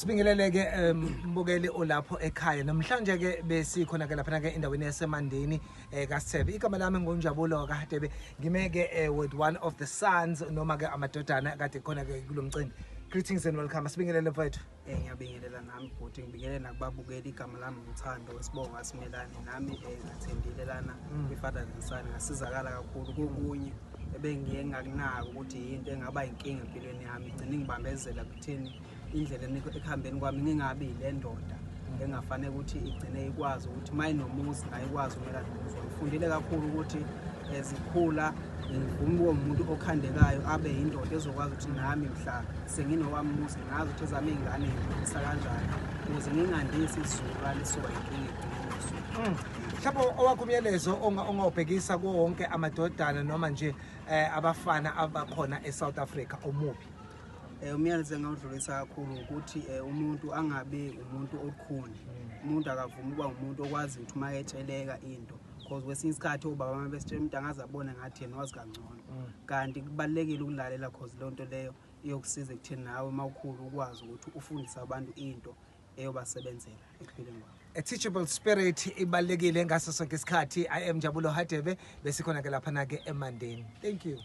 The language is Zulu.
Sibingelele-ke mbukeli olapho ekhaya. Namhlanje ke besikhona ke laphana ke endaweni yaseMandeni kaSithebe. Igama lami nguNjabulo kaHadebe. Ngime ke with one of the sons noma ke amadodana kade khona ke kulo mcimbi. Greetings and welcome. Sibingelele, mfowethu. Ngiyabingelela nami bhuti, ngibingelele nakubabukeli. Igama lami nguThando, wesibongo asimelane nami. Ngattendile lana kwi-Fathers and Son, ngasizakala kakhulu kokunye ebengiye ngakunaka ukuthi yinto engaba inkinga empilweni yami, igcine ingibambezela kutheni indlela ekuhambeni kwami ngingabi yile ndoda engafanele ukuthi igcine ikwazi ukuthi uma inomuzi nayo ikwazi umelana nomuzi wami. Ngifundile kakhulu ukuthi zikhula ngivuma ukuba umuntu okhandekayo, abe yindoda ezokwazi ukuthi nami mhla senginowami umuzi ngazi ukuthi ezami iy'ngane ngikhulisa kanjani ukuze ngingandisi isizukulwane esuka inkinga ekugcineni kosuku. Mhlawumbe owakho umyalezo ongawubhekisa kuwo wonke amadodana noma nje abafana abakhona eSouth Africa omuphi? Umyalezo engawudlulisa kakhulu ukuthi umuntu angabi umuntu olukhuni. Umuntu akavumi ukuba umuntu okwazi ukuthi uma etsheleka into, because kwesinye isikhathi obaba uma besitshela umuntu angaze abone ngathi yena wazi kangcono, kanti kubalulekile ukulalela, cause leyo nto leyo iyokusiza ekutheni nawe uma ukhulu ukwazi ukuthi ufundise abantu into eyobasebenzela ekuphileni kwabo. A teachable spirit ibalulekile ngaso sonke isikhathi. I am Njabulo Hadebe, besikhona ke laphana ke eMandeni. Thank you.